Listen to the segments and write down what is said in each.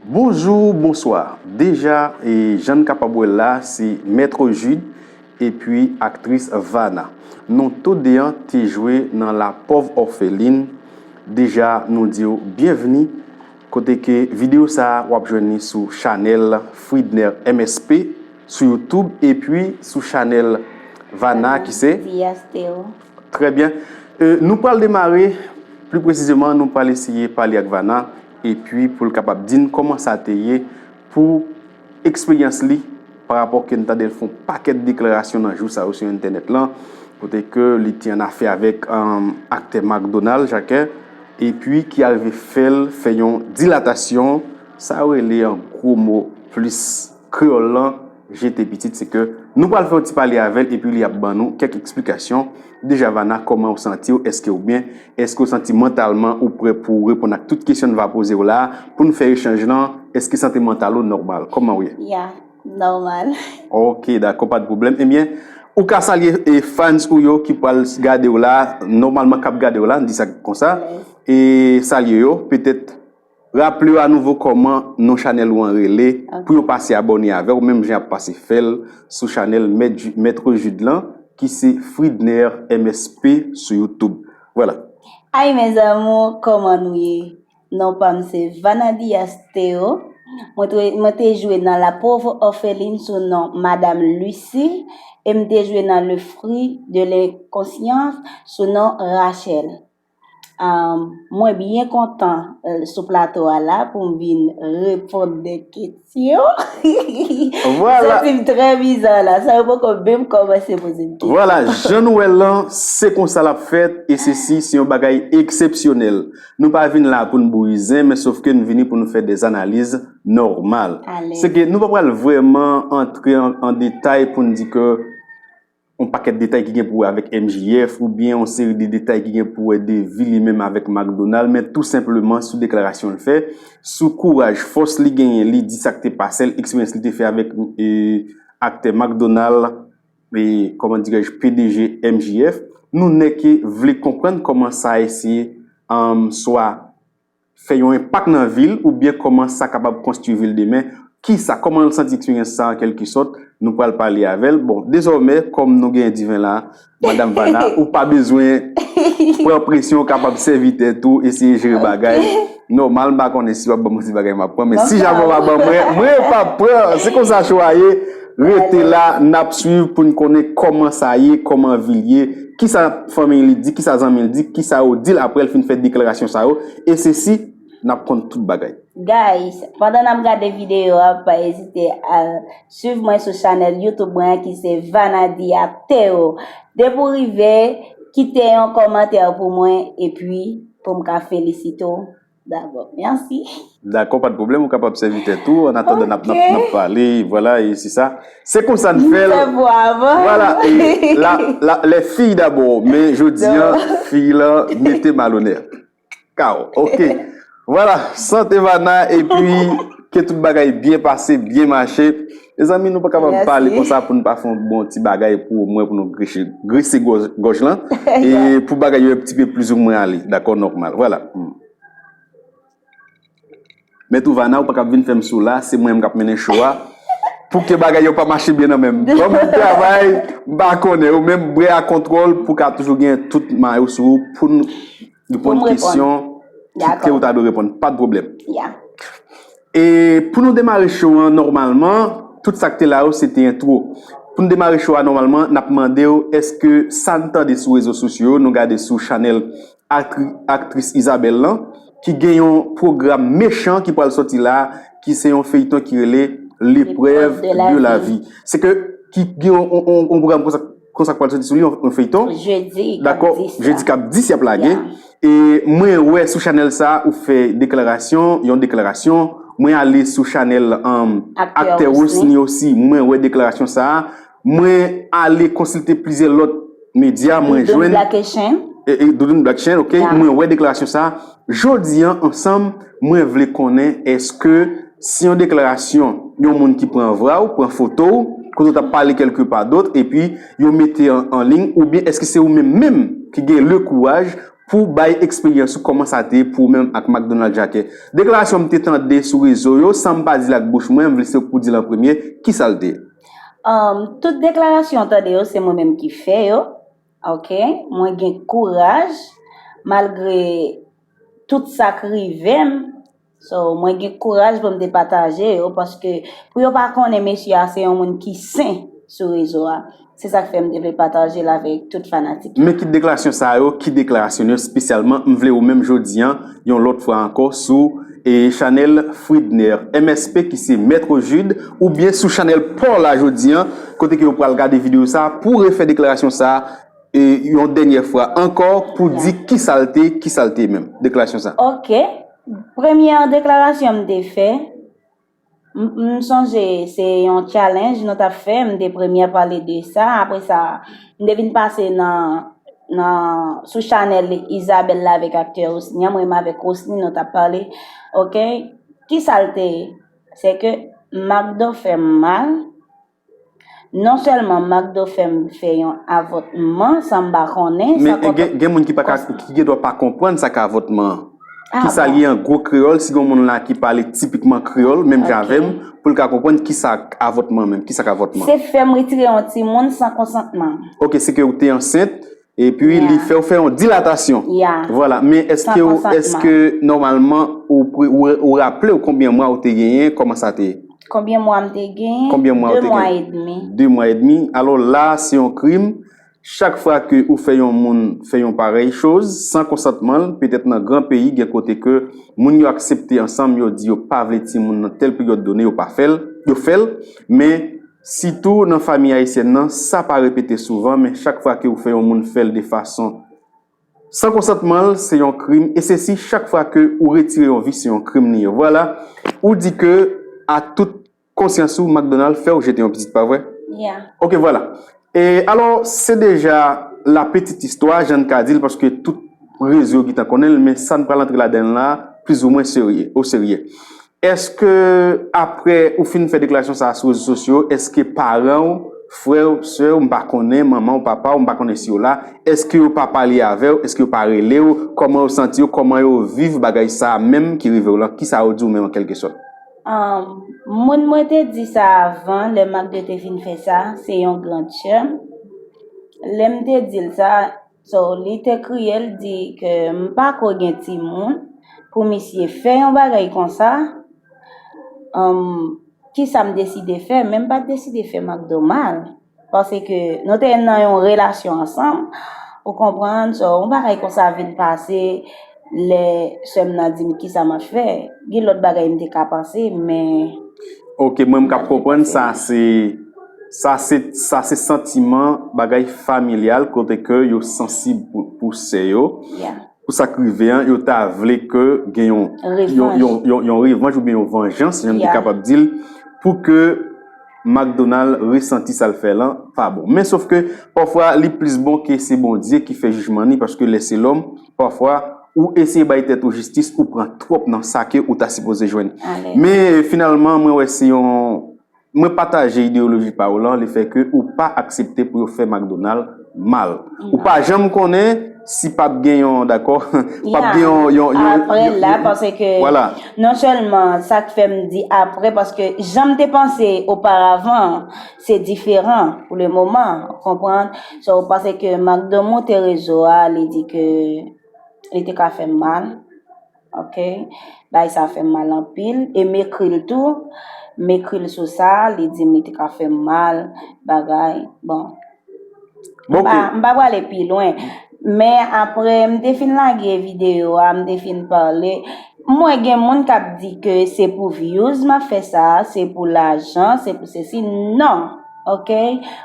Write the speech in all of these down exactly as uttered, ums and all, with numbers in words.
Bonjou, bonswa. Deja, e, jan n kapab wè l la, se Mèt Jude epi aktris Vana. Nou tou de an te jwe nan La Pauvre Orpheline. Deja, nou di w byenvni. Kote ke videyo sa a, w ap jwenn li sou chanèl Fridner M S P sou YouTube epi sou chanèl Vana ki se Diasteo. Trè byen. E, nou pral demare, pli presizeman, nou pral eseye pale ak Vana, epi pou l kapab di n kòman sa te ye pou eksperyans li pa rapò ke n tande l fè yon pakèt deklarasyon nan jou sa yo sou entènèt lan, kote ke li te an afè avèk, um, aktè McDonald Jacquet, epi ki arive fè l fè yon dilatasyon, sa yo rele an gwo mo plis kreyòl lan, jete pitit, se ke nou pral fè yon ti pale avè l, epi li ap ban nou kèk eksplikasyon. Deja, Vana, kòman w santi w? Èske w byen? Èske w santi mantalman ou prè pou w reponn ak tout kesyon n va poze w la? Pou n fè echanj lan, èske sante mantal ou nòmal? Kòman w ye? Ya, nòmal. Ok, dakò, pa de pwoblèm. Ebyen, ou ka salye, e, fans ou yo ki pral gade w la, nòmalman k ap gade w la, n di sa konsa. Yes. E salye yo, petèt raple yo anouvo kòman non chanèl ou an rele, ok, pou yo pase abòne avè w, menm jan y ap pase fè l sou chanèl Mèt Ju-, Mèt Jude lan, ki se Fridner M S P sou YouTube. Vwala. Ay, mes amours, kòman nou ye? Non pa m se Vana Diasteo. Mwen te, mwen te jwe nan La Pauvre Orpheline sou non Madame Lucie. E m te jwe nan Le Fruit de l'Inconscience sou non Rachel. Um, mwen byen kontan, eh, sou plato a la pou m vin reponn de kesyon. Vwala. Santi m trè biza la. Sa yo poko menm kòmanse poze m kesyon. Vwala, jan nou wè l lan, se konsa l ap fèt, e sesi se yon bagay eksepsyonèl. Nou pa vin la pou n bouyi zen, men sofke n vini pou n fè des analyses normales. Alèz. Se ke nou pa pral vrèman antre an, an detay pou n di ke yon pakèt detay ki gen pou wè avèk M J F, oubyen yon seri de detay ki gen pou wè de vi li menm avèk McDonald, men tou senpleman sou deklarasyon l fè, sou kouraj, fòs li genyen, li di sa k te pase l, eksperyans li te fè avèk, e, aktè McDonald, e, kòman dirèj, P D G M J F, nou nèke vle konprann kòman sa eseye, um, swa fè yon enpak nan vi l, oubyen kòman sa kapab konstwi vi l demen, kisa, kòman l santi eksperyans sa an kèlkesòt, nou pral pale avè l. Bon, dezòmè, kòm nou gen diven la, Madam Vana, ou pa bezwen pran presyon, ou kapab sèvi tèt ou, eseye jere bagay. Ok. Nòmal, m pa konnen si w ap ban m yon ti bagay m ap pran, men si jamè w pa ban mwen, mwen p ap pran. Se konsa cho a ye. Rete la, n ap swiv pou n konnen kòman sa ye, kòman vi l ye, kisa fanmi li di, kisa zanmi l di, kisa yo di l apre l fin fè deklarasyon sa yo, e sesi, n ap konn tout bagay. Guys, pandan n ap gade videyo a, pa ezite al swiv mwen sou chanèl YouTube mwen an ki se Vana Diasteo. Depi w rive, kite yon kòmantè pou mwen, epi pou m ka felisite w. Dabò, mèsi. Dakò, pa de pwoblèm, ou kapab sèvi tèt ou, an atandan n ap, n ap, n ap pale, vwala, e se sa. Se konsa n fè l. Vwala, e la, la, les filles d'abord, men jodi an, fi lan mete m a lonè. Kaw, ok. Vwala, sante Vana, epi ke tout bagay byen pase, byen mache. Mezanmi, nou pa kapab pale konsa pou n pa fè yon bon ti bagay pou omwen pou nou grese, grese gòj, gòj lan. E pou bagay yo un petit peu plus ou moins ale. Dakò, nòmal. Vwala. Hmm. Men tou Vana, ou pa kab vin fè m sou la, se mwen menm k ap mennen show a. Pou ke bagay yo pa mache byen nan men m. Ban m travay, m pa konnen. Ou menm, bwè a kontwòl pou ka toujou gen tout mayo sou ou pou n reponn kesyon ke w ta dwe reponn. Pa de pwoblèm. Ya. E pou nou demare show an nòmalman, tout sa k te la yo, se te entwo. Pou n demare show a nòmalman, n ap mande w, èske sa n tande sou rezo sosyo yo, nou gade sou chanèl aktri-, aktris Isabelle lan, ki gen yon pwogram mechan ki pral sòti la, ki se yon feyton ki rele L'épreuve de la vie. Se ke, ki gen yon, yon, yon, yon pwogram konsa, konsa k pral sòti sou li, yon, yon feyton. Jedi k ap dis la. Dakò, jedi k ap dis y ap lage. Ya. E mwen wè sou chanèl sa, ou fè deklarasyon, yon deklarasyon. Mwen ale sou chanèl, um, aktè Rosny osi, mwen wè deklarasyon sa. Mwen ale konsilte plizyè lòt medya, mwen jwenn Doudoune Black Echèn. E, e, Doudoune Black Echèn, ok. Ya. Mwen wè deklarasyon sa. Jodi an, ansanm, mwen vle konnen èske si yon deklarasyon, yon moun ki pran vwa w, pran foto w, kote w t ap pale kèlke pa dòt, epi yo mete an, an liy, oubyen èske se ou menm menm ki gen le kouraj pou w bay eksperyans ou kòman sa te ye pou ou menm ak McDonald Jacquet. Deklarasyon m te tande sou rezo yo, san m pa di l ak bouch mwen, m vle se ou k pou di l an premye, ki sa l te ye? Tout deklarasyon w tande yo, se mwen menm ki fè yo. Ok, mwen gen kouraj malgre tout sa k rive m. So, mwen gen kouraj pou m te pataje yo paske pou yo pa konnen mesye a se yon moun ki sen sou rezo a. Se sa k fè m te vle pataje l avèk tout fanatik yo. Men ki deklarasyon sa yo, ki deklarasyon yo espesyalman, m vle ou menm jodi an, yon lòt fwa ankò sou e chanèl Fridner M S P ki se Maître Jude, oubyen sou chanèl pa w la jodi an, kote ke yo pral gade videyo sa pou refè deklarasyon sa e yon dènyè fwa ankò pou di ki sa l te, ki sa l te menm, deklarasyon sa. Ok. Premyè deklarasyon m te fè, m, m sonje se yon challenge nou t ap fè, m te premyè pale de sa, apre sa, m te vin pase nan, nan, sou chanèl Isabelle la avèk aktè Rosny an, mwen menm avèk Rosny, nou t ap pale, ok? Ki sa l te ye? Se ke McDo fè m mal, non sèlman McDo fè m fè yon avòtman san m pa konnen, Men gen, gen moun ki pa ka, ki gen dwa pa konprann sa k avòtman an. Ki sa l ye an gwo kreyòl, si gen moun la ki pale tipikman kreyòl, menm jan avè m, pou l ka konprann ki sa k avòtman menm, ki sa k avòtman. Se fè m retire yon timoun san konsantman m. Ok, se ke ou te ansent, epi li fè w fè yon dilatasyon. Vwala, men èske, èske nòmalman ou, ou, ou raple w konbyen mwa ou te genyen, kòman sa te ye? Konbyen mwa m te genyen? Konbyen mwa ou te genyen? De mwa edmi. De mwa edmi. Alò la, se yon krim. Chak fwa ke ou fè yon moun fè yon parèy choz san konsantman l, petèt nan gran peyi, gen kote ke moun yo aksepte ansanm, yo di yo pa vle timoun nan tèl peryòd done, yo pa fè l, yo fè l. Men, sitou nan fanmi ayisyèn nan, sa pa repete souvan, men chak fwa ke ou fè yon moun fè l de fason san konsantman l, se yon krim. E se si chak fwa ke ou retire yon vi, se yon krim li ye. Vwala, ou di ke a tout konsyans ou, McDonald fè w jete yon pitit, pa vre? Yeah. Ok, vwala. E alò, se deja la petite histoire, jan n ka di l, paske tout rezo yo gentan konnen l, men sa n pral antre ladan l la, plizoumwen serye, o serye. Èske apre ou fin fè deklarasyon sa a sou rezo sosyo, èske paran w, frè w, sè w, m pa konnen, manman w, papa w, m pa konnen si yo la, èske yo pa pale avè w, èske yo pa rele w, kòman yo santi yo, kòman yo viv bagay sa a menm ki rive w lan, kisa yo di w menm an kèlkesòt? Moun mwen te di sa avan, lè McDo te vin fè sa, se yon grand sè m. Lè m te di l sa, so, li te kriye, l di ke m pa ko gen timoun pou misye fè yon bagay konsa. Kisa m deside fè? Men m pa t deside fè McDo mal. Paske nou te nan yon relasyon ansanm, ou konprann, so, yon bagay konsa vin pase, lè sè m nan di m kisa m ap fè. Gen lòt bagay m te ka panse, men. Ok, mwen m ka konprann sa se, sa se, sa se santiman bagay familyal kote ke yo sansib pou, pou sè yo. Pou sa k rive an, yo ta vle ke gen yon, yon, yon, yon, yon revanj oubyen yon vanjans, jan m te kapab di l, pou ke McDonald resanti sa l fè lan pa bon. Men sof ke, pafwa, li plis bon ke se Bondye ki fè jijman li, paske lè se lòm, pafwa, ou eseye bay tèt ou jistis, ou pran twòp nan sa ke ou ta sipoze jwenn. Men, finalman, mwen wè se yon, mwen pataje ideyoloji pa w lan, lefètke ou pa aksepte pou yo fè McDonald mal. Ou pa janm konnen si p ap gen yon, dakò? P ap gen yon, yon, yon, apre la, paske non sèlman sa k fè m di apre, paske jan m te panse oparavan, se diferan pou le moman, ou konprann? So, paske McDo monte rezo a, li di ke li te ka fè m mal. Ok? Bagay sa fè m mal anpil. E m ekri l tou. M ekri l sou sa, li di m li te ka fè m mal, bagay. Bon. M pa, m pa prale pi lwen. Men apre, m te fin lage videyo a, m te fin pale. M wè gen moun k ap di ke se pou views m ap fè sa, se pou lajan, se pou sesi. Non. Ok?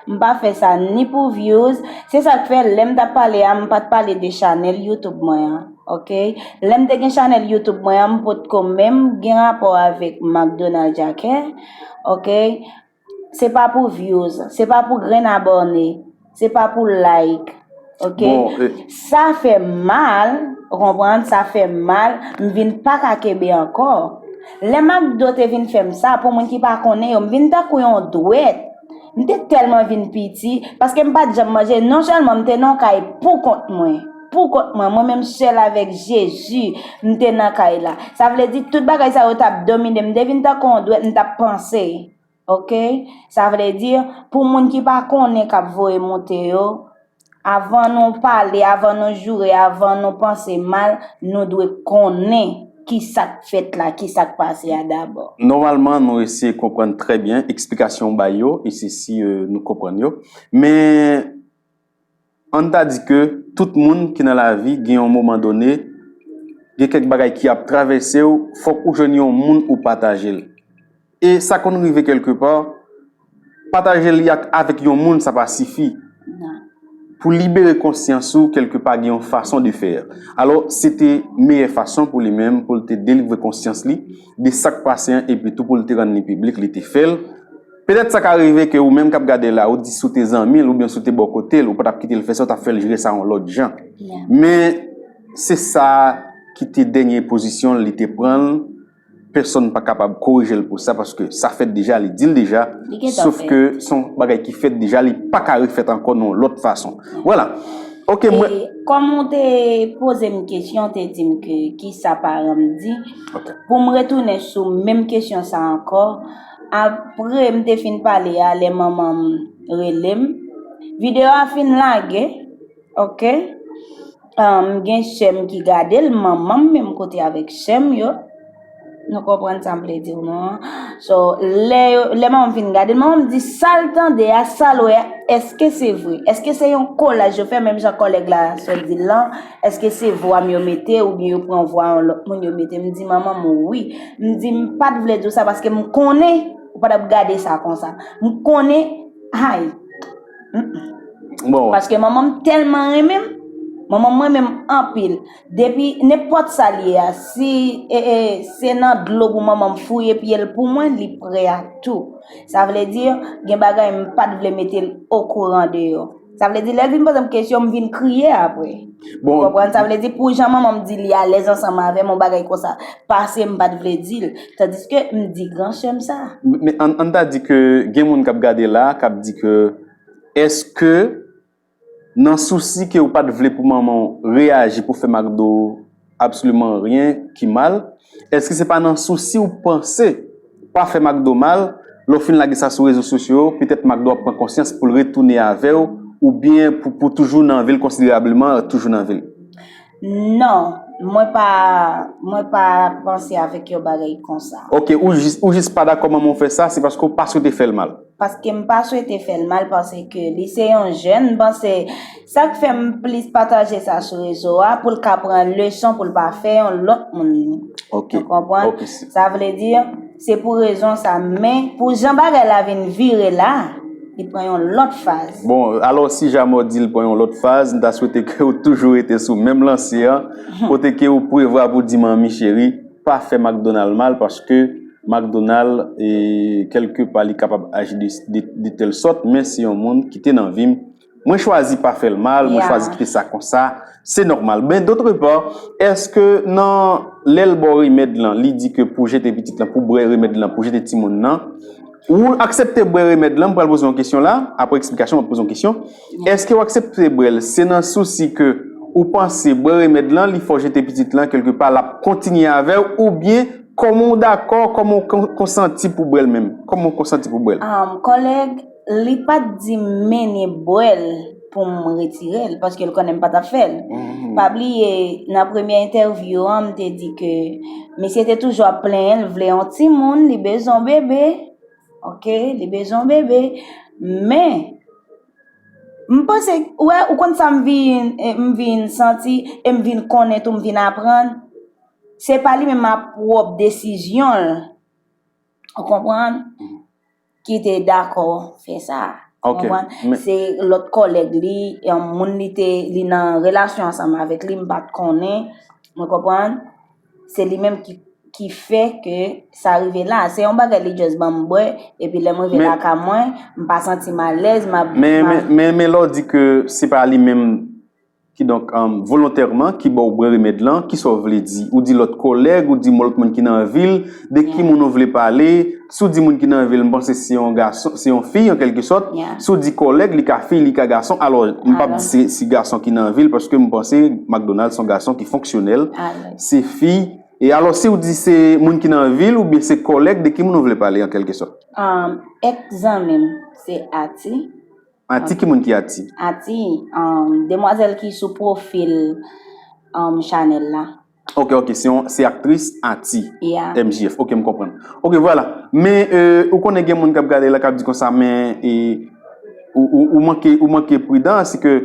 M pa fè sa ni pou views. Se sa k fè, lè m t ap pale a, m pa t pale de chanèl YouTube mwen an. Ok? Lè m te gen chanèl YouTube mwen an, m potko menm gen rapò avèk McDonald Jacquet. Ok? Se pa pou views, se pa pou grenn abòne, se pa pou like. Ok? Sa fè m mal, ou konprann? Sa fè m mal, m vin pa ka kenbe ankò. Lè McDo te vin fè m sa, pou moun ki pa konnen yo, m vin tankou yon dwèt. M te tèlman vin piti, paske m pa t janm manje, non sèlman m te nan yon kay pou kont mwen. pou kont mwen, mwen menm sèl avèk Jezi, m te nan kay la. Sa vle di, tout bagay sa yo t ap domine m, m te vin tankou yon dwèt, m t ap panse. Oke? Sa vle di, pou moun ki pa konnen k ap voye monte yo, avan nou pale, avan nou joure, avan nou panse mal, nou dwe konnen ki sa k fèt la, ki sa k pase a dabò. Nòmalman, nou eseye konprann trè byen eksplikasyon w bay yo, e se si euh, nou konprann yo. Men, ann ta di ke tout moun ki nan lavi gen yon moman done, gen kèk bagay ki ap travèse w, fòk ou jwenn yon moun ou pataje l. E sa konn rive kèlkepa, pataje li ak avèk yon moun sa pa sifi. Pou libere konsyans ou, kèlkepa gen yon fason de fè. Alò, se te meyè fason pou li menm, pou l te delivre konsyans li de sa k pase an, epi tou pou l te rann li piblik, li te fè l. Petèt sa ka rive ke ou menm k ap gade la, ou di si w te zanmi l oubyen si w te bò kote l, ou pa t ap kite l fè sa, ou t ap fè l jere sa yon lòt jan. Men se sa ki te dènye pozisyon l, li te pran l, pèsonn pa kapab korije l pou sa, paske sa fèt deja, li di l deja, sof ke se yon bagay ki fèt deja, li pa ka refèt ankò nan yon lòt fason. Vwala. Ok, mwen. Kòm ou te poze m kesyon, ou te di m ke kisa paran m di. Pou m retounen sou menm kesyon sa ankò, apre m te fin pale a, lè manman m rele m, videyo a fin lage, ok? M gen sè m ki gade l, manman m menm kote avèk sè m yo. Nou konprann sa m vle di w non. So, lè yo, lè manman m fin gade l, manman m di sa l tande a, sa l wè a, èske se vre? Èske se yon kolaj yo fè menm jan kòlèg la sot di l lan? Èske se vwa m yo mete oubyen yo pran vwa yon lòt moun yo mete? M di manman m wi. M di m pa t vle di w sa paske m konnen ou pa t ap gade sa konsa. M konnen, ay, Bon. Paske manman m tèlman renmen m. Manman m renmen m anpil. Depi nenpòt sa l ye a, si e, e, se nan dlo pou manman m fouye pye l pou mwen, li prè a tou. Sa vle di, gen bagay m pa t vle mete l okouran de yo. Sa vle di, lè l vin poze m kesyon, m vin kriye apre. Bon, ou konprann? Sa vle di, pou jan manman m di li alèz ansanm avè m, yon bagay konsa pase, m pa t vle di l. Tandiske m di gran sè m sa. Men ann ta di ke gen moun k ap gade la, k ap di ke èske nan sousi ke ou pa t vle pou manman w reyaji pou fè Makdo absoliman ryen ki mal, èske se pa nan sousi ou panse pa fè Makdo mal, lè w fin lage sa sou rezo sosyo yo, petèt Makdo ap pran konsyans pou l retounen avè w, oubyen pou, pou toujou nan vi l konsiderableman, toujou nan vi l? Non, mwen pa, mwen pa panse avèk yon bagay konsa. Ok, ou jis, ou jis pa dakò manman w fè sa, se paske w pa swete fè l mal. Paske m pa swete fè l mal, paske li se yon jèn, m panse sa k fè m plis pataje sa sou rezo a, pou l ka pran leson, pou l pa fè yon lòt moun li. Ok. Ou konprann? Ok. Sa vle di, se pou rezon sa, men pou jan bagay la vin vire la, li pran yon lòt faz. Bon, alò si Jamò di l pran yon lòt faz, m ta swete ke w toujou rete sou menm lanse an, kote ke ou prevwa pou di manmi cheri, pa fè Macdonald mal, paske Macdonald, e, kèlkepa, li kapab aji de, de, de tèl sòt, men se yon moun ki te nan vi m. Mwen chwazi pa fè l mal, mwen chwazi kite sa konsa, se nòmal. Men, dòtrepa, èske nan lè l ba w remèd lan, li di ke pou jete pitit lan, pou bwè remèd lan, pou jete timoun nan, ou aksepte bwè remèd lan, m pral poze yon kesyon la, apre eksplikasyon, m ap poze yon kesyon. Èske w aksepte bwè l, se nan sousi ke ou panse bwè remèd lan, li fè w jete pitit lan, kèlkepa, l ap kontinye avè w, oubyen kòman w dakò, kòman w kon-, konsanti pou bwè l menm? Kòman w konsanti pou bwè l? Um, kòlèg, li pa t di m mennen bwè l pou m retire l, paske l konnen m pa t ap fè l. Mhm. Pa bliye, nan premye entèvyou an, m te di ke misye te toujou ap plenyen l, vle yon timoun, li bezwen yon bebe. Ok, li bezwen yon bebe. Men, m panse, ou wè, ou konn sa m vin, eh, m vin santi, e m vin konnen tou, m vin aprann. Se pa li menm a pwòp desizyon l. Ou konprann? Mhm. Ki te dakò fè sa. Ok. Ou konprann? Men se lòt kòlèg li, yon moun li te, li nan relasyon ansanm avèk li, m pa t konnen. Ou konprann? Se li menm ki, ki fè ke sa rive la. Se yon bagay li just ban m bwè, epi lè m rive lakay mwen, m pa santi m alèz, m ap, men, men, men, men lè w di ke se pa li menm kidonk, um, volontèman, ki ba w bwè remèd lan, kisa w vle di? Ou di lòt kòlèg, ou di lòt moun ki nan vil, de ki moun ou vle pale? Si w di moun ki nan vil, m panse se yon gason, se yon fi, an kèlke sòt. Si w di kòlèg, li ka fi, li ka gason. Alò, m p ap di se, se gason ki nan vil, paske m panse McDonald se yon gason ki fonksyonèl. Se fi. E alò, si w di se moun ki nan vil, oubyen se kòlèg, de ki moun ou vle pale, an kèlke sòt? Um, èk zanmi m, se Ati. Ati, ki moun ki Ati? Ati, um, demwazèl ki sou pwofil, um, chanèl la. Ok, ok, se yon, se aktris Ati, M J F. Ok, m konprann. Ok, vwala. Men, euh, ou konnen gen moun k ap gade la, k ap di konsa, men, e, ou, ou, ou manke, ou manke pridan, se ke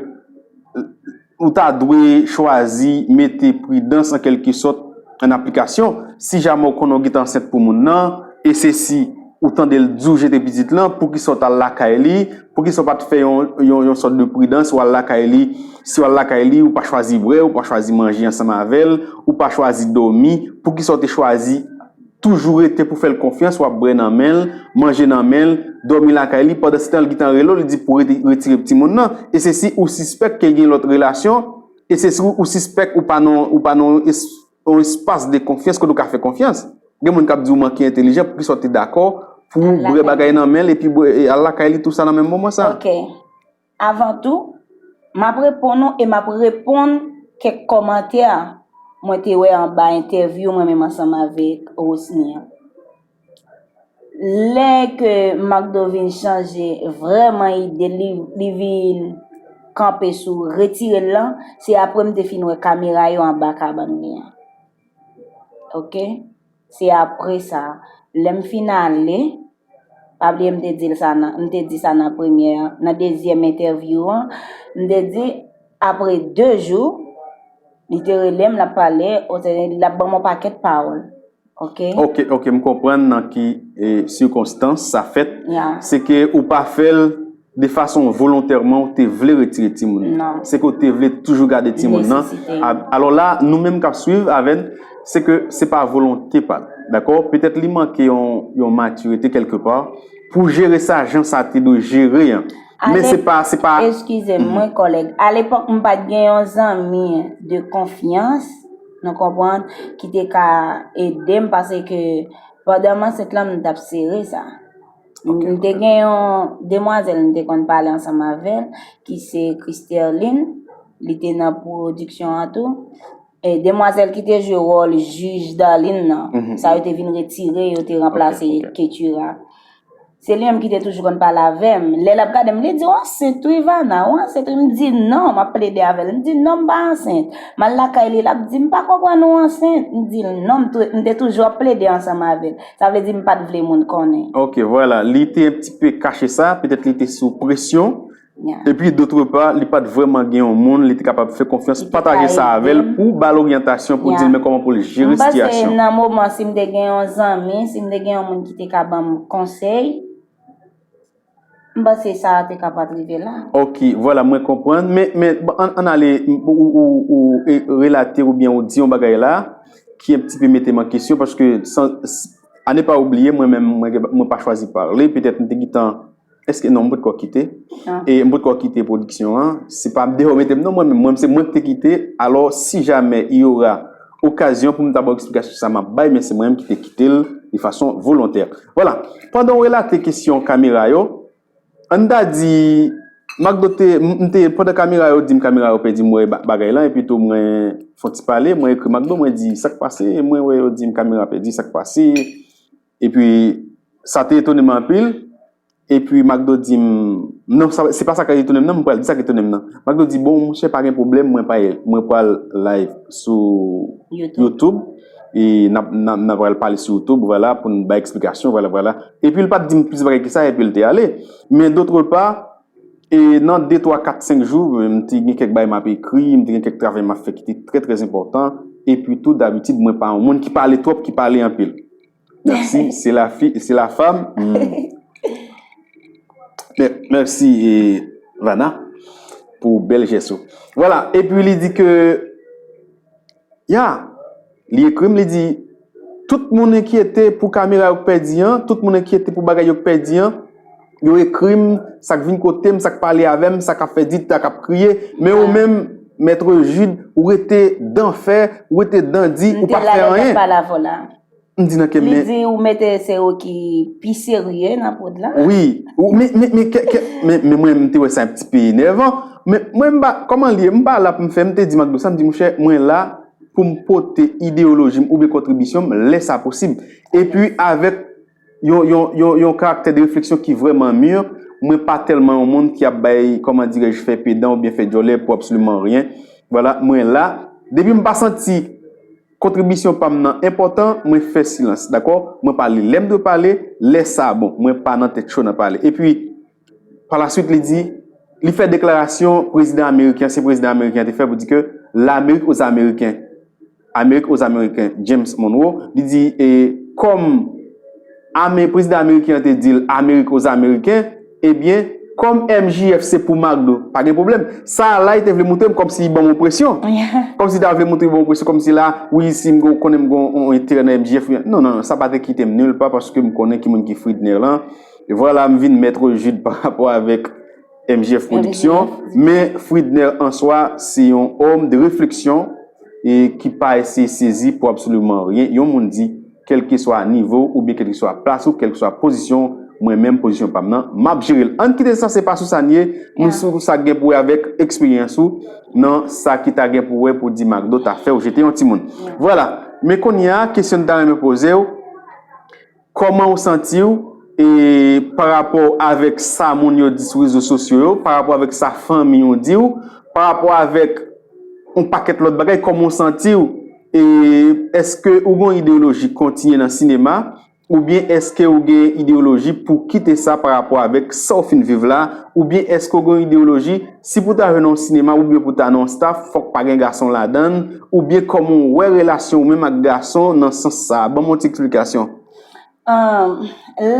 ou ta dwe chwazi mete pridans an kèlke sòt an aplikasyon. Si jamè w konnen w gentan ansent pou moun nan, e se si ou tande l di w jete pitit lan, poukisa w t al lakay li, poukisa w pa t fè yon, yon, yon sòt de pridans, w al lakay li, si w al lakay li, ou pa chwazi bwè, ou pa chwazi manje ansanm avè l, ou pa chwazi dòmi, poukisa w te chwazi toujou rete pou fè l konfyans, w ap bwè nan men l, manje nan men l, dòmi lakay li, pandan se tan l gentan rele w, li di pou rete, retire timoun nan. E se si ou sispèk ke gen lòt relasyon, e se si ou, ou sispèk ou pa nan, ou pa nan es-, yon espas de konfyans kote w ka fè konfyans. Gen moun k ap di w manke entelijan, poukisa w te dakò pou bwè bagay nan men l, epi bwè, e al lakay li tou sa nan menm moman sa? Ok. Avan tou, m ap reponn ou e m ap reponn kèk kòmantè mwen te wè anba entèvyou mwen menm ansanm avèk Rosny an. Lè ke Macdo vin chanje vrèman ide li, li vin kanpe sou retire l lan, se apre m te fin wè kamera yo anba kabann li an. Ok? Se apre sa, lè m fin ale, pa bliye m te di l sa nan, m te di sa nan premyè, nan dezyèm entèvyou an, m te di, apre de jou, li te rele m, l ap pale, li ap ban m yon pakèt pawòl. Ok? Ok, ok, m konprann nan ki, e, sikonstans sa fèt. Se ke ou pa fè l de fason volontèman ou te vle retire timoun nan. Se ke ou te vle toujou gade timoun nan. A-, alò la, nou menm k ap swiv avè n, se ke se pa volonte pa l. Dakò? Petèt li manke yon, yon matirite kèlkepa pou jere sa jan sa te dwe jere an. Men se pa, se pa. Eskize m, mwen kòlèg. Alepòk, m pa t gen yon zanmi de konfyans, nou konprann, ki te ka ede m paske pandan m ansent lan, m t ap sere sa. M te gen yon demwazèl m te konn pale ansanm avè l, ki se Christerline, li te nan pwodiksyon an tou. E demwazèl ki te jwe wòl jij Darline nan, sa yo te vin retire, yo te ranplase Ketura. Se li menm ki te toujou konn pale avè m. Lè l ap gade m, li di, "W ansent wi, Vana, w ansent wi." M di, "Non," m ap plede avè l. M di, "Non, m pa ansent." M al lakay li, l ap di, "M pa konprann ou ansent." M di l, "Non," m tou-, m te toujou ap plede ansanm avè l. Sa vle di m pa t vle moun konnen. Ok, vwala. Li te yon ti pe kache sa, petèt li te sou presyon. Epi, dotrepa, li pa t vrèman gen yon moun li te kapab fè konfyans, pataje sa avè l pou ba l oryantasyon, pou di l men kòman pou l jere sitiyasyon. M panse nan moman, si m te gen yon zanmi, si m te gen yon moun ki te ka ban m konsèy, m panse sa te ka pa t rive la. Ok, vwala, mwen konprann. Men, men, bon, ann, ann ale, ou, ou, ou, ou, e, relate oubyen ou di yon bagay la ki yon ti pe mete m an kesyon, paske san, s-, a ne pa oubliye, mwen menm, mwen, mwen pa chwazi pale, petèt m te gentan, èske, non, m potko kite. E m potko kite pwodiksyon an. Se pa deyò mete m, non, mwen menm, mwen, se mwen ki te kite. Alò, si jamè il y aura okazyon pou m ta ba w eksplikasyon sa m ap bay, men se mwen menm ki te kite l de fason volontè. Vwala. Pandan w relate kesyon kamera yo, ann ta di, Macdo te, m, m te, pandan kamera yo di m kamera yo pèdi, m wè ba-, bagay lan, epi tou mwen fè yon ti pale, mwen ekri Macdo, mwen di, "Sa k pase?" Mwen wè yo di m kamera pèdi, sa k pase? Epi, sa te etone m anpil. Epi Macdo di m, non, sa, se pa sa k etone m nan, mwen pral di sa k etone m nan. Macdo di, "Bon, monchè, pa gen pwoblèm, mwen pa, mwen pral live sou YouTube. E n ap, n ap, n ap pral pale sou YouTube, vwala, pou n bay eksplikasyon, vwala, vwala." Epi l pa t di m plis bagay ke sa, epi l te ale. Men dotrepa, e nan de, twa, kat, senk jou, m te gen kèk bagay m ap ekri, m te gen kèk travay m ap fè ki te trè, trè enpòtan. Epi tou, dabitid, mwen pa yon moun ki pale twòp, ki pale anpil. Mèsi, c'est la fi-, c'est la femme. Hmm. Mè-, mèsi, e, Vana, pou bèl jès ou. Vwala, epi li di ke, ya, li ekri m, li di, tout moun enkyete pou kamera yo k pèdi an, tout moun enkyete pou bagay yo k pèdi an, yo ekri m, sa k vin kote m, sa k pale avè m, sa k ap fè di, sa k ap kriye, men ou menm, Mèt Jude, ou rete dan fè, ou rete dan di, ou pa fè anyen. M di nan ke men. Li di ou mete se ou ki pi serye nan pwod la. Wi, men mwen m te wè sa yon ti pe enèvan. Men mwen m pa, kòman li ye, m pa la pou m fè, m te di Makdo sa, m di monchè, mwen la pou m pote ideyoloji m oubyen kontribisyon m lè sa posib. Epi avèk yon, yon, yon, yon karaktè de refleksyon ki vrèman mir, mwen pa tèlman yon moun ki ap bay, kòman dirèj, fè pedan oubyen fè djòlè pou absoliman anyen. Vwala, mwen la. Depi m pa santi kontribisyon pa m nan enpòtan, mwen fè silans, dakò? Mwen pale lè m dwe pale, lè sa bon, mwen pa nan tèt cho nan pale. Epi, pa la swit, li di, li fè deklarasyon prezidan ameriken, ansyen prezidan ameriken an te fè pou di ke Lamerik aux Américains, Amerik aux Américains, James Monroe, li di, e, kòm ame, prezidan ameriken an te di l, Amerik aux Américains, ebyen, kòm M J F se pou Makdo, pa gen pwoblèm. Sa a la, li te vle montre m kòmsi li ban m yon presyon. Kòmsi li ta vle montre m yon presyon, kòmsi la, wi, si m gon, konnen m gon yon enterè nan M J F, wi. Non, non, non, sa pa te kite m nil pa, paske m konnen ki moun ki Fridner lan. E vwala, m vin Mèt Jude pa rapò avèk M J F Production. Men Fridner an swa, se yon òm de refleksyon e ki pa eseye sezi pou absoliman anyen. Yon moun di, kèlkeswa nivo w oubyen kèlkeswa plas ou, kèlkeswa pozisyon w, mwen menm pozisyon pa m nan, m ap jere l. Ann kite sa, se pa sou sa n ye, nou sou sa k gen pou wè avèk eksperyans ou nan sa ki ta gen pou wè pou di Makdo ta fè w jete yon timoun. Vwala. Men kounye a, kesyon n ta renmen poze w, kòman w santi w, e, pa rapò avèk sa moun yo di sou rezo sosyo yo, pa rapò avèk sa fanmi w di w, pa rapò avèk yon pakèt lòt bagay, kòman w santi w? E èske ou gen yon ideyoloji kontinye nan sinema? Oubyen èske ou gen ideyoloji pou kite sa pa rapò avèk sa w fin viv la? Oubyen èske ou gen yon ideyoloji, si pou ta jwe nan yon sinema oubyen pou ta nan yon staff, fòk pa gen gason ladan l? Oubyen kòman w wè relasyon ou menm ak gason nan sans sa a? Ban m yon ti eksplikasyon. Ahn,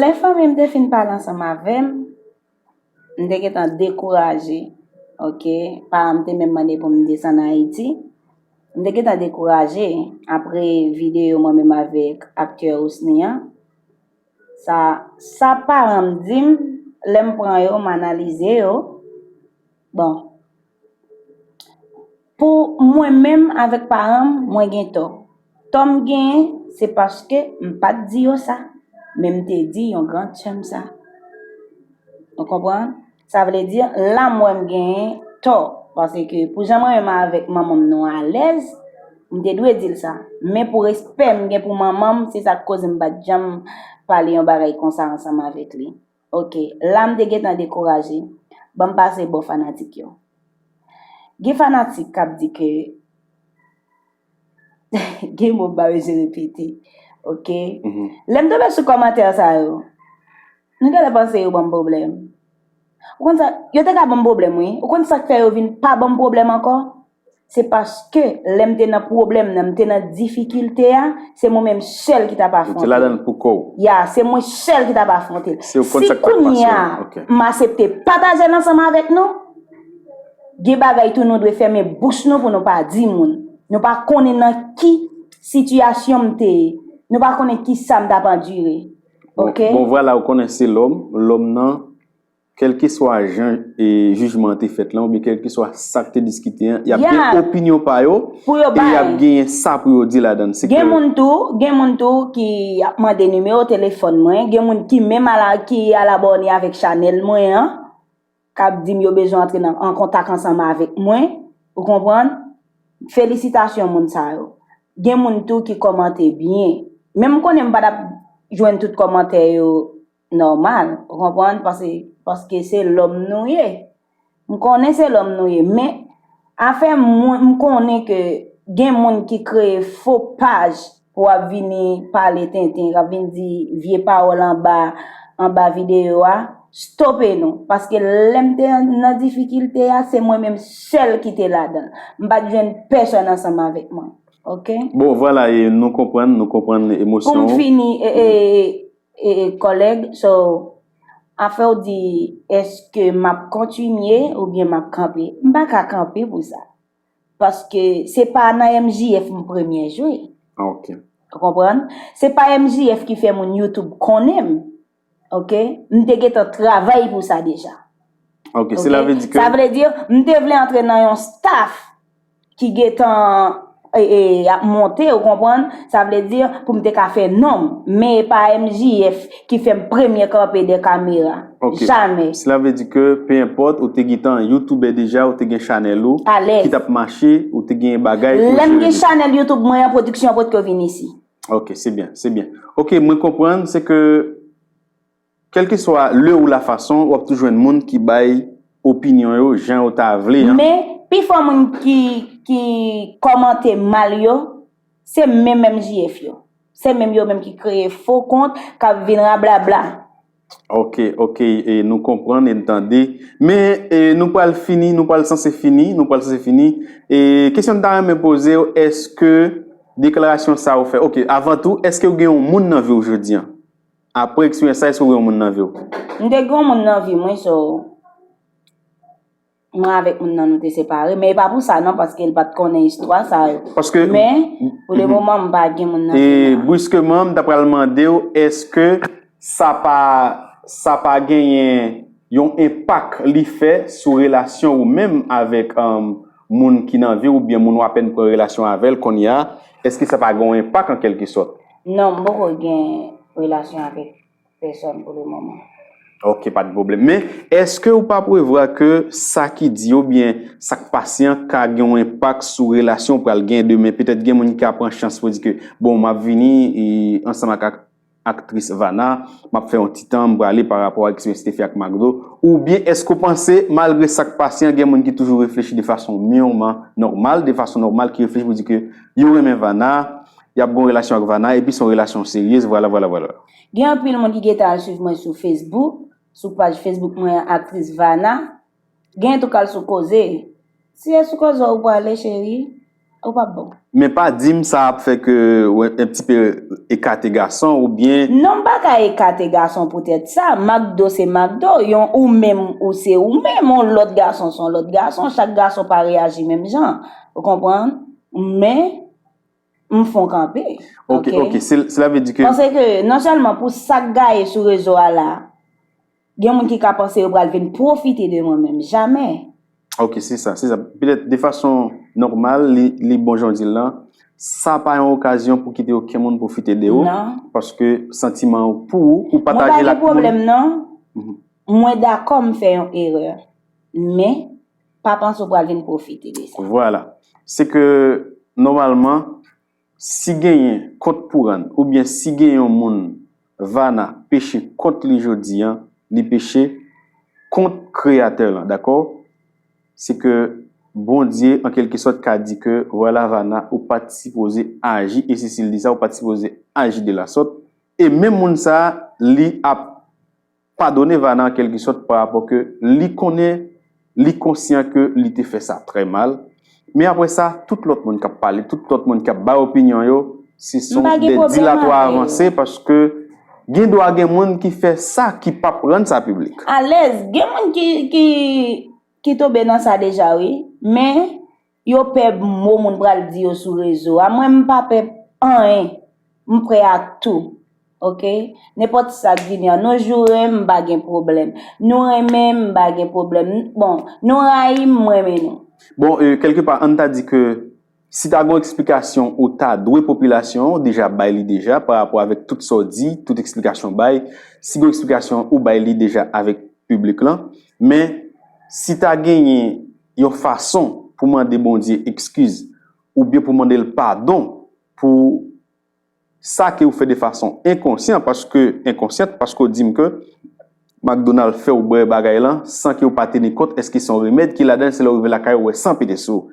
lè fanmi m te fin pale ansanm avè m, m te gentan dekouraje, oke? Paran m te menm mande pou m desann Ayiti. M te gentan dekouraje apre videyo mwen menm avèk aktè Ousny an. Sa, sa paran m di m, lè m pran yo, m analize yo. Bon, pou mwen menm avèk paran m, mwen gen tò. Tò m genyen, se paske m pa t di yo sa, men m te di yon grann sè m sa. Ou konprann? Sa vle di, la m wè m genyen tò. Paske pou jan mwen menm avèk manman m nou alèz, m te dwe di l sa. Men pou respè m gen pou manman m, se sa k koze m pa t janm pale yon bagay konsa ansanm avèk li. Oke, la m te gentan dekouraje. Ban m pase bò fanatik yo. Gen fanatik k ap di ke gen mo m pa bezwen repete. Oke? Lè m tonbe sou kòmantè sa yo, nou genlè panse yo ban m pwoblèm. Ou konn sa, yo te ka ban m pwoblèm, wi. Ou konn sa k fè yo vin pa ban m pwoblèm ankò? Se paske lè m te nan pwoblèm nan, m te nan difikilte a, se mwen menm sèl ki t ap afwonte l. Ou te ladan l pou kò w. Ya, se mwen sèl ki t ap afwonte l. Si kounye a, m aksepte pataje l ansanm avèk nou, gen bagay tou nou dwe fèmen bouch nou pou nou pa di moun. Nou pa konnen nan ki sitiyasyon m te ye. Nou pa konnen ki sa m t ap andire. Oke? Bon, vwala, ou konnen se lòm. Lòm nan, kèlkeswa jan e jijman an te fèt lan, oubyen kèlkeswa sa k te diskite an, y ap gen opinyon pa yo, e y ap genyen sa pou yo di ladan l. Gen moun tou, gen moun tou ki ap mande nimewo telefòn mwen, gen moun ki menm ala, ki al abòne avèk chanèl mwen an, k ap di m yo bezwen antre nan, an kontak ansanm avèk mwen, ou konprann? Felisitasyon moun sa yo. Gen moun tou ki kòmante byen. Men m konnen m pa t ap jwenn tout kòmantè yo nòmal, ou konprann? Paske, paske se lòm nou ye. M konnen se lòm nou ye, men afè mwen, m konnen ke gen moun ki kreye fo paj pou ap vini pale tenten, k ap vin di vye pawòl anba, anba videyo a, stope nou. Paske lè m te nan difikilte a, se mwen menm sèl ki te ladan l. M pa t jwenn pèsòn ansanm avèk mwen. Oke? Bon, vwala, e nou konprann, nou konprann emosyon ou. Pou m fini, e, e, e, e, kòlèg, so, afè w di, èske m ap kontinye oubyen m ap kanpe? M pa ka kanpe pou sa. Paske se pa nan M J F m premye jwe. Ah, ok. Ou konprann? Se pa M J F ki fè moun YouTube konnen m. Ok? M te gentan travay pou sa deja. Ok, ok? Sa vle di ke... Sa vle di, m te vle antre nan yon staff. ki gentan e, e, ap monte, ou konprann? Sa vle di pou m te ka fè non m. Men e pa M J F ki fè m premye kanpe dè kamera. Ok. Jamè. Cela veut dire que peu importe, ou te gentan youtubè deja, ou te gen chanèl ou Alèz. Ki t ap mache, ou te gen bagay ou Lè m jere gen deja. Chanèl YouTube mwen an, pwodiksyon an potko vin isi. Ok, c'est bien, c'est bien. Ok, mwen konprann, se ke kèlkeswa lè ou la fason, w ap toujou jwenn moun ki bay opinyon yo jan yo ta vle an. Men, pifò moun ki, ki kòmante mal yo, se menm M J F yo. Se menm yo menm ki kreye fo kont, k ap vin rablabla. Ok, ok, e nou konprann e n tande. Men e, nou pral fini, nou pral sanse fini, nou pral sanse fini. E kesyon m ta renmen poze w, èske deklarasyon sa ou fè, ok, avan tou, èske w gen yon moun nan vi w jodi an? Apre eksperyans sa, èske w gen yon moun nan vi w? M te gen yon moun nan vi mwen, so mwen avèk moun nan nou te separe, men e pa pou sa non, paske l pa t konnen istwa sa yo. Paske Men, pou le moman, m pa gen moun nan vi E mwen. Briskeman, m ta pral mande w, èske sa pa, sa pa genyen yon enpak li fè sou relasyon ou menm avèk um, moun ki nan vi w oubyen moun w apèn pran relasyon avè l kounye a? Èske sa pa gen yon enpak an kèlke sòt? Non, m poko gen relasyon avèk pèsòn pou le moman. Ok, pa de pwoblèm. Men, èske ou pa prevwa ke sa ki di oubyen sa k pase an ka gen yon enpak sou relasyon ou pral gen demen? Petèt gen moun ki ka pran chans pou di ke, bon, m ap vini e, ansanm ak ak- aktris Vana, m ap fè yon ti tan, m prale pa rapò ak eksperyans te fè ak Makdo. Oubyen èske w panse, malgre sa k pase an, gen moun ki toujou reflechi de fason murman nòmal, de fason nòmal, ki reflechi pou di ke yo renmen Vana, y ap gen yon relasyon ak Vana, epi se yon relasyon seryez, vwala, vwala, vwala. Gen anpil moun ki gentan al swiv mwen sou Facebook, sou paj Facebook mwen an, aktris Vana. Gen tou k al sou koze. Si e sou koze ou prale, cheri, ou p ap bon. Men pa di m sa ap fè ke w un petit peu ekate gason oubyen Non, m pa ka ekate gason poutèt sa. Makdo se Makdo. Yon ou menm ou se ou menm. Yon lòt gason se yon lòt gason. Chak gason pa reyaji menm jan. Ou konprann? Men, m fon kanpe. Ok, ok, se- cela veut dire que Paske non sèlman pou sa k gaye sou rezo a la, gen moun ki ka panse yo pral vin pwofite de mwen menm. Jamè. Ok, se sa, se sa. Petèt de fason nòmal, li, li bon jan w di l lan, sa pa yon okazyon pou kite okenn moun pwofite de ou, Non. Paske santiman ou pou ou, ou Mwen pa pataje l gen ak moun. Pwoblèm non. Mwen dakò m fè yon erè. Men, pa panse w pral vin pwofite de sa. Vwala. Se ke nòmalman, si genyen kont pou rann, oubyen si gen yon moun, Vana, peche kont li jodi an, li peche kont Kreyatè lan, dakò? Se ke Bondye, an kèlke sòt, ka di ke, vwala, Vana, ou pa t sipoze aji, e si, si l di sa, ou pa t sipoze aji de la sòt. E menm moun sa a, li ap padone Vana an kèlke sòt pa rapò ke li konnen, li konsyan ke li te fè sa trè mal. Men apre sa, tout lòt moun k ap pale, tout lòt moun k ap bay opinyon yo, se son M pa gen de pwoblèm dilatwa avè yo. Avanse paske gen dwa gen moun ki fè sa ki p ap rann sa piblik. Alèz, gen moun ki, ki, ki tonbe nan sa deja, wi. Men, yo pè mo moun pral di yo sou rezo a. Mwen, m pa pè anyen. M prè a tou. Ok? Nenpòt sa k vini an. Nou joure m, m pa gen pwoblèm. Nou renmen m, m pa gen pwoblèm. Bon, nou rayi m, m renmen nou. Bon, e, kèlke pa, ann ta di ke si ta gen yon eksplikasyon ou ta dwe popilasyon an, ou deja bay li deja pa rapò avèk tout sa w di, tout eksplikasyon w bay. Si gen yon eksplikasyon ou bay li deja avèk piblik lan, men si ta genyen yon fason pou mande Bondye ekskiz oubyen pou mande l padon pou sa ke ou fè de fason enkonsyan, paske enkonsyan, paske w di m ke McDonald fè w bwè bagay lan san ke w pa teni kont èske se yon remèd ki ladan l, se lè w rive lakay ou wè san pete sou ou.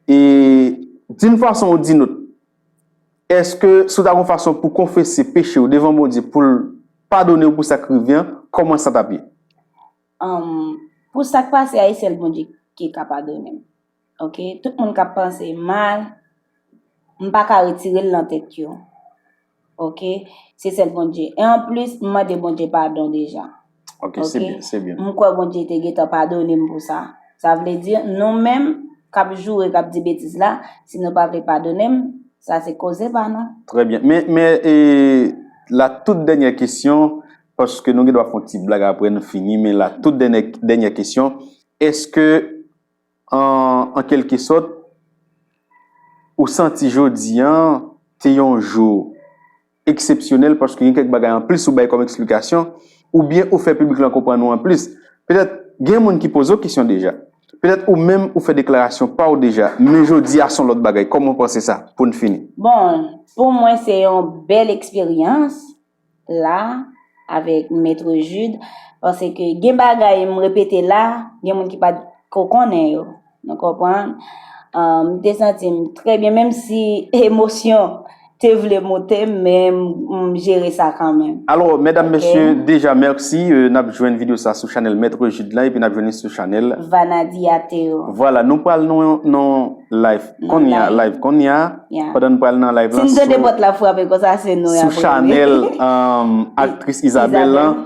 E d'une façon ou d'une autre, èske si w ta gen yon fason pou konfese peche w devan Bondye pou l padone w pou sa k rive an, kòman sa t ap ye? Um, pou sa k pase a, e sèl Bondye ki ka padone m. Ok? Tout moun k ap panse mal, m pa ka retire l nan tèt yo. Ok? Se sèl Bondye. E anplis, m mande Bondye padon deja. Ok, se byen, se byen. M kwè Bondye te gentan padone m pou sa. Sa vle di, nou menm k ap joure, k ap di betiz la, si nou pa vle padone m, sa se koze pa nou. Trè byen. Men, men e, la tout dènyè kesyon, paske nou gen dwa fè yon ti blag apre nou fini, men la tout dènyè, dènyè kesyon, èske an, an kèlke sòt, ou santi jodi an te yon jou eksepsyonèl paske gen kèk bagay anplis ou bay kòm eksplikasyon, oubyen ou fè piblik lan konprann ou anplis. Petèt gen moun ki poze w kesyon deja. Petèt ou menm ou fè deklarasyon pa w deja, men jodi a se yon lòt bagay. Kòman w panse sa pou n fini? Bon, pou mwen se yon bèl eksperyans la avèk Mèt Jude, paske gen bagay m repete la, gen moun ki pa t ko konnen yo. Nou konprann? M te santi m trè byen, menm si emosyon te vle moute m, men m jere sa kanmenm. Alò, medam, mesye, deja mèsi. N ap jwenn videyo sa sou chanèl Mèt Jude lan epi n ap jwenn li sou chanèl Vanadi Ateo. Vwala, nou pral nan yon live kounye a, live kounye a. Pandan n pral nan live lan, si n tande pòt la frape konsa, se nou y ap sou chanèl um, aktris Isabelle lan.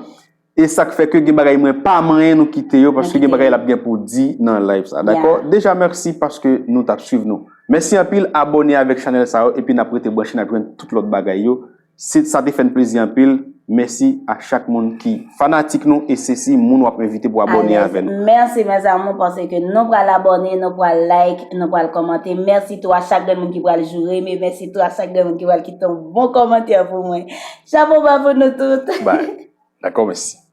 E sa k fè ke gen bagay mwen pa manyen nou kite yo, paske gen bagay l ap gen pou di nan live sa. Dakò? Deja mèsi paske nou t ap swiv nou. Mèsi anpil, abòne avèk chanèl sa yo, epi n ap rete branche, n ap jwenn tout lòt bagay yo. Se, sa te fè n plezi anpil. Mèsi a chak moun ki fanatik nou, e se si moun w ap envite pou abòne avè nou. Mèsi, mes amours, paske nou pral abòne, nou pral like, nou pral kòmante. Mèsi tou a chak grenn moun ki pral joure, men mèsi tou a chak grenn moun ki pral kite yon bon kòmantè pou mwen. Chapo ba pou nou tout. Bay. Dakò, mèsi.